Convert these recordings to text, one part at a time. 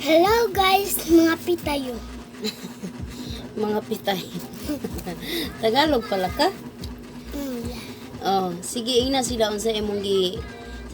Hello guys, mga pitayo. Mga pitay. Tagalog pala ka? Yeah. Oh, sige, ingna sila unsa imong gi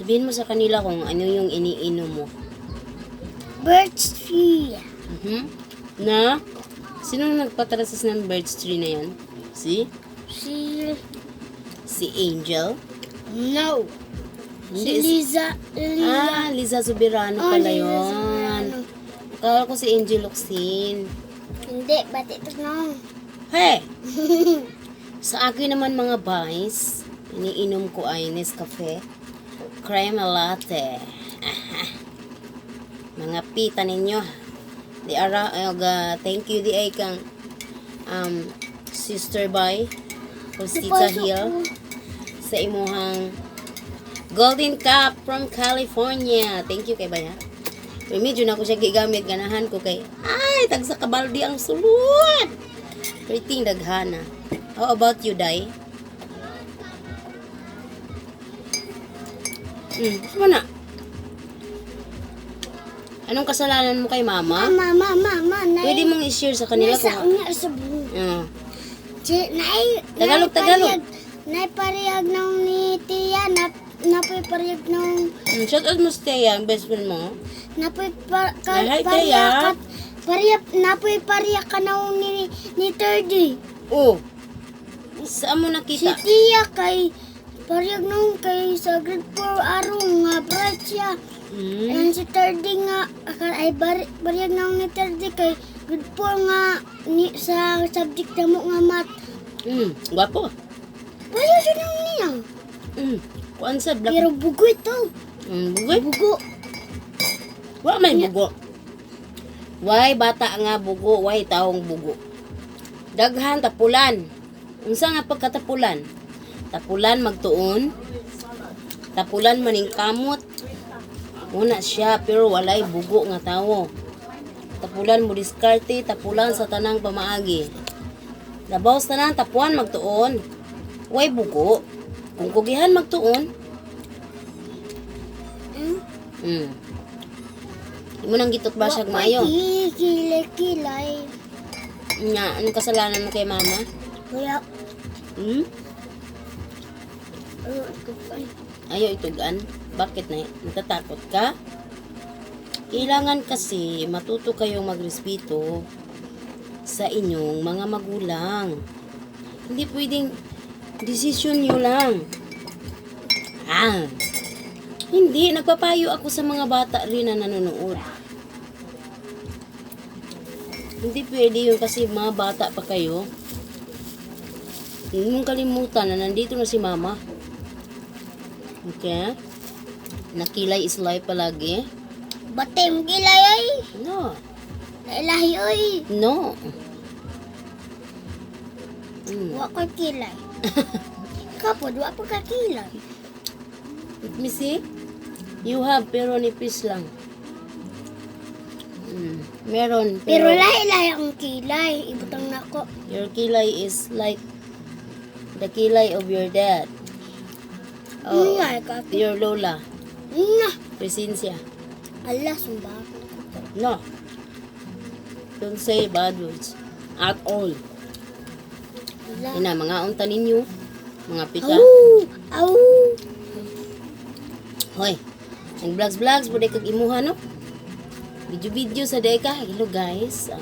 sabihin mo sa kanila kung ano yung iniinom mo. Birch tree. Na sino nagpatrasis ng birch tree na yan? Si Si si Angel? No. Si Hindi, Liza. Liza. Ah, Liza Soberano Oh, pala Liza yun. Soberano. Akala ko si Angel Locsin. Hindi, ba't ito no? Hey! Sa akin naman, mga guys, iniinom ko ay Nescafe Crema Latte. Aha. Mga pita ninyo. Di ara, ay, thank you di ay kang Sister Bay Rosita Hill sa imuhang Golden Cup from California. Thank you kay Baya. Pero medyo na ko siya gigamit, ganahan ko kay ay tagsa ka balde ang sulod. Rating daghana. How about you, Dai? Ano na? Anong kasalanan mo kay Mama? Mama, mama, mama. Pwede mong i-share sa kanila Nasa kung unya sa buho. Ah. Si, naay, Tagalog, Tagalog. Naay parehag nung ni Tia, na, napoy parehag nung, Shout out mo si Thea, ang best friend mo. Napoy par, ka, Ay, hi, parehag Tia. ka, parehag, napoy parehag ka nung ni Thirdy. Oh. Saan mo Si nakita? Tia kay, parehag nung kay sa grade 4 arong nga bright siya. And si Thirdy nga, ay bariyag nung ni Thirdy kay grade 4 nga ni, sa subject na mo nga math. Gwapo. Parehag siya nung niya. Kuan sa black. Pero bugo ito. Bugoy. Bugo. Wa may bugo. Way bata nga bugo, way taong bugo. Daghan tapulan. Unsa nga pagkatapulan? Tapulan magtuon. Tapulan maning kamot. Una siya pero walay bugo nga tawo. Tapulan mo diskarte, tapulan sa tanang pamaagi. Labaw sa tanan tapuan magtuon. Way bugo. Kung kugihan magtuon, Imo nang gitot ba siya maayo? Kilay-kilay. Nga, anong kasalanan mo kay Mama? Wala. Hmm? Ano, ito pa. Ayaw itugan. Bakit na? Natatakot ka? Kailangan kasi matuto kayong magrespeto sa inyong mga magulang. Hindi pwedeng decision nyo lang. Ah. Hindi, nagpapayo ako sa mga bata rin na nanonood. Hindi pwede yun kasi mga bata pa kayo. Huwag mong kalimutan na nandito na si Mama. Okay? Nakilay is life palagi. Batem kilay ay. No. Nailahi oy. No. Wa ko kilay. Kapod, wa pa ka kilay. Let me see. You have, pero nipis lang. Meron, Pero pero, lahi-lahi ang kilay. Ibutang nako. Your kilay is like the kilay of your dad. Oh, Nga, ka. your lola, Nga. Presencia. Ala, sumba. No. Don't say bad words. At all. Ala. Ina, mga unta ninyo. Mga pika. Au! Au! Hoy, ang vlogs vlogs pwede kag imuha, no? Video video sa deka. Hello guys.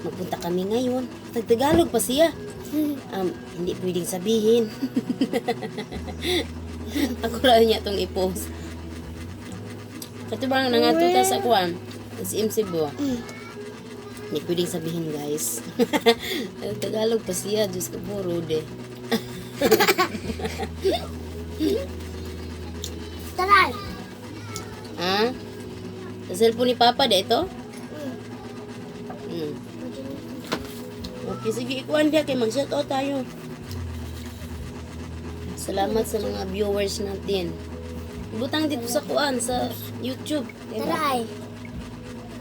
Magpunta kami ngayon. Tagtagalog pa siya. Hindi pwedeng sabihin. Ako ra niya tong i-post. Kato ba ang nangatuta sa kuan? SM Cebu. Hindi pwedeng sabihin, guys. Tagalog pa siya. Diyos ko po, rude. Tara! Ha? Sa cellphone ni Papa, di ito? Okay, sige, ikuan diya kay mag-shout out tayo. Salamat sa mga viewers natin. Butang dito sa kuan sa YouTube. Diba? Tara ay.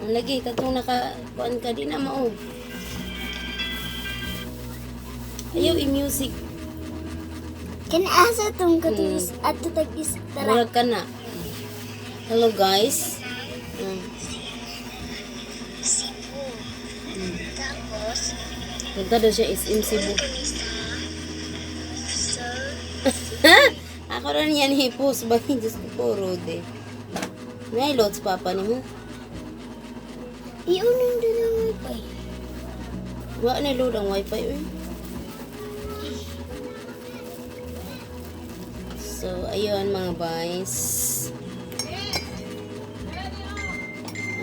Ang lagi katong naka kuan ka di na mao. Ayaw i-music. Kinaasa tong katus at tag is tara. Murag ka na. Hello guys. Punta daw siya SM Cebu. Ako rin yan hipos ba? Diyos ko po, Rode. Nay, loads papa ni mo. Iunin din ang wifi. Wa na load ang wifi uy. So, ayun mga guys.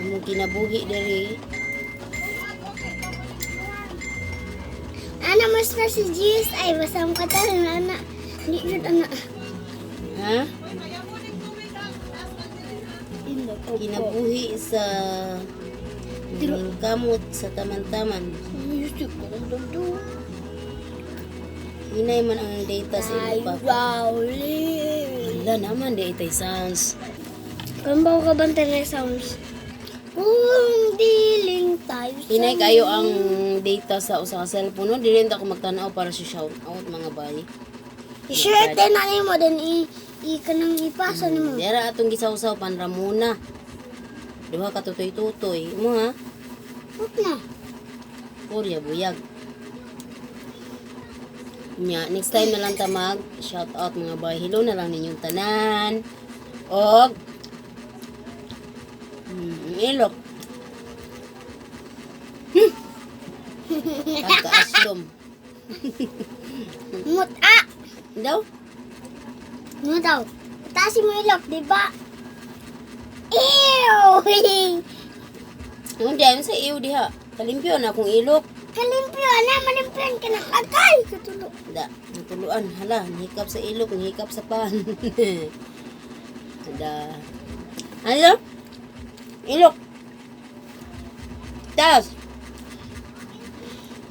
Among kinabuhi diri. Ana, mas na si Jesus ay basta mo katalan ana. Di jud ana. Ha? Kinabuhi sa kamot sa taman-taman. Music ko do. Hinay man ang data sa Ay, iyong papa. wow, li. Wala naman di itay sounds. Kambaw ka bang tanay sounds? Kung diling tayo sa Hinay kayo ang data sa usa ka cellphone. No? Dili na ako magtanaw para sa shout out mga bay. I-share din na nimo then i kanang ipasa nimo. Dera atong gisawsaw pan Ramona. Duha ka tutoy-tutoy. Mo ha? Huwag na. Korea buyag. Nya, next time na lang ta mag shout out mga bay. Hello na lang ninyong tanan. Og ilok. Pagkaaslom. Muta. Daw? Ano daw? Taasin mo ilok, di ba? Ew! Ang diyan sa iyo diha. Kalimpyo na akong ilok. Kalimpyo na, malimpiyon ka na. Agay! Katulo. Da, natuluan. Hala, nihikap sa ilok, nihikap sa pan. Da. Ano? Ilok. Tas.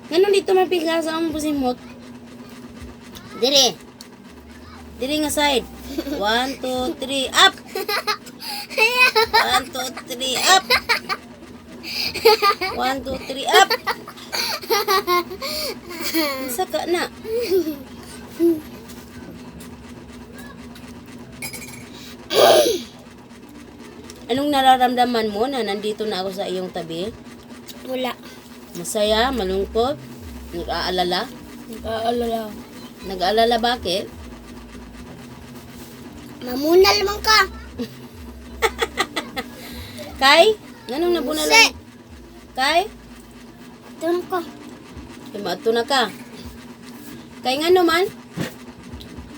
Ganun dito mapiga sa among pusimot. Dire. Dire nga side. 1, 2, 3, up! 1, 2, 3, up! 1, 2, 3, up! Isa ka na. Anong nararamdaman mo na nandito na ako sa iyong tabi? Wala. Masaya, malungkot, nag-aalala? Nag-aalala. Nag-aalala bakit? Mamunal man ka. Kay? Nganong nabuna lang? Kay? Ito ko. Kay maadto na ka. Kay ngano man?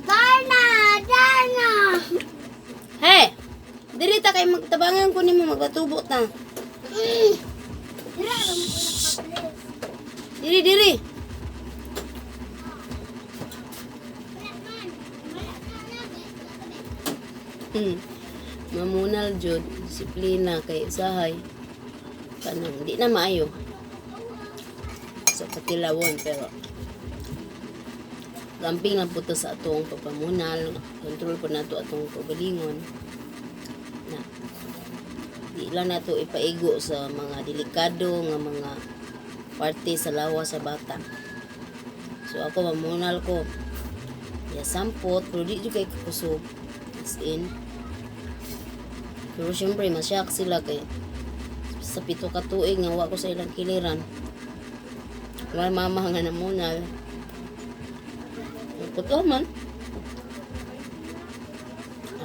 Darna! Darna! Hey! Diri ta kay magtabangan ko nimo magpatubo ta. Dira, alam ko na ka, Diri diri. Mamunal jud, disiplina kay usahay. Kanang di na maayo. Sa patilawon pero gamping lang po to sa atong pagpamunal, control po nato atong kaugalingon. Na di lang nato ipaigo sa mga delikado nga mga parte sa lawas sa bata. So ako mamunal ko. Ya sampot pero di jud kay kakusog. As in. Pero syempre masyak sila kay sa 7 ka tuig nga wa ko sa ilang kiliran. Wala mama nga namunal. Totoo man.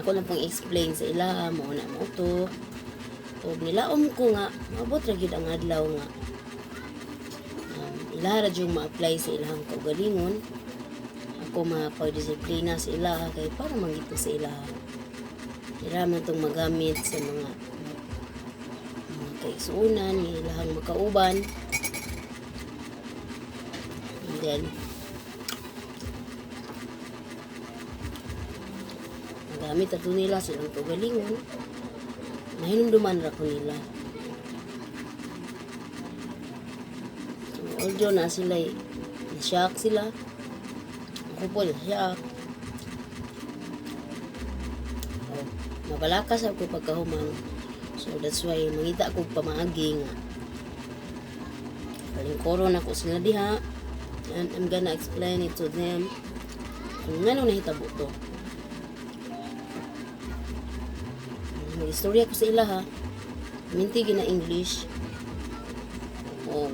Ako lang pong explain sa ila, mao na mo to. Ug nilaom ko nga maabot ra gyud ang adlaw nga ila ra jud ma-apply sa ilahang kaugalingon. Ako mapagdisiplina sa ilaha kay para man gid to sa ilaha. Ila man tong magamit sa mga kaigsuonan, nga ilahang makauban. And then magamit ato nila silang kaugalingon. Mahinumduman ra ko nila. So, although na sila na-shock sila. Ako po na-shock. Oh, mabalakas ako pagkahuman. So that's why mangita ko pamaagi nga. Palingkoron ako sila diha. And I'm gonna explain it to them kung ngano nahitabo to. Mag-istorya ko sa ila ha. Minti gina English. O,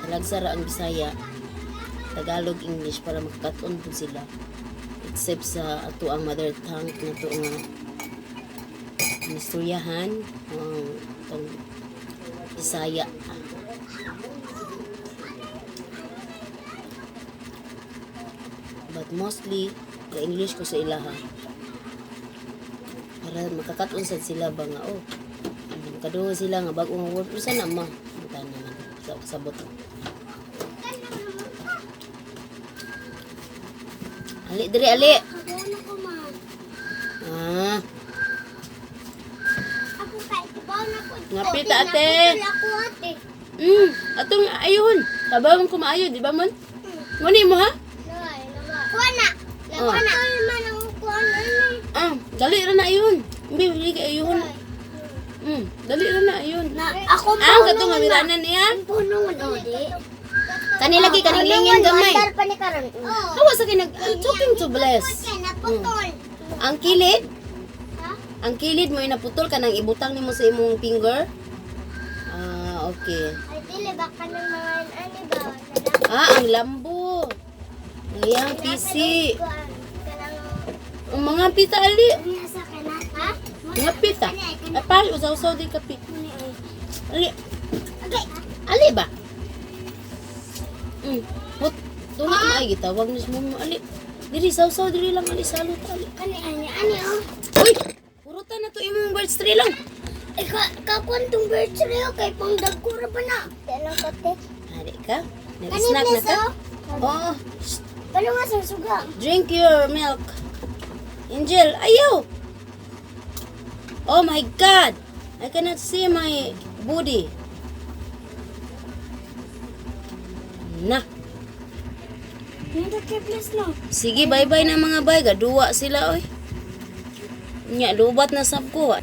Talagsa ra ang Bisaya, Tagalog, English para makakat-on pud sila. Except sa ato ang mother tongue na to nga istoryahan ang itong Bisaya. But mostly, the English ko sa ilaha. Para makakat-on sad sila ba nga, oh, makaduha sila nga bago nga word. Usa na ma? Buta naman. Sa kasabot. Ali, diri, ali. Kabaw na ko, ma. Ah, Ako kay kabaw na ko. Ngapit, ate. Naputol ako, ate. Atong ayun. Tabawon ko maayo, di ba mon? Ngani mo ha? Kuha na. Oh. Kuha na. Man ang kuha na ni. Ah, dali ra na ayun. Hindi, dili kay ayun. Dali ra na ayun. Na ako Ah, kato nga miranan niya. Puno man o di. Kani lagi kaning lingin gamay. Mandar pa ni karon. Hawa sa kinag I'm talking to bless. Naputol. Ang kilid, Ha? ang kilid mo inaputol kanang ibutang nimo sa imong finger. Ah, okay. Ay dili baka ng mga ani ba? Ah, ang lambo. Ang PC. Ang mga pita ali. Sa kana, ha? Mga pita. Ay, pal, usaw-usaw di kapi. Ali, Okay. ali ba? Put, tunga ah. Maay gitawag ni mo ali. Diri saw-saw diri lang ali salot ali. Kani ani ani oh. Uy, purutan na to imong birch tree lang. Eh ka kakuan tong bird tree oh, kay pang dagkura pa na. Kailan ko te? Hari ka? Nag-snack na ka? Oo. Shh. Palo nga sa suga. Drink your milk. Angel, ayaw! Oh my God! I cannot see my body. Na. Nindot kay please no. Sige, bye-bye na mga bay. Gaduwa sila, oy. Nya, lubat na sab ko.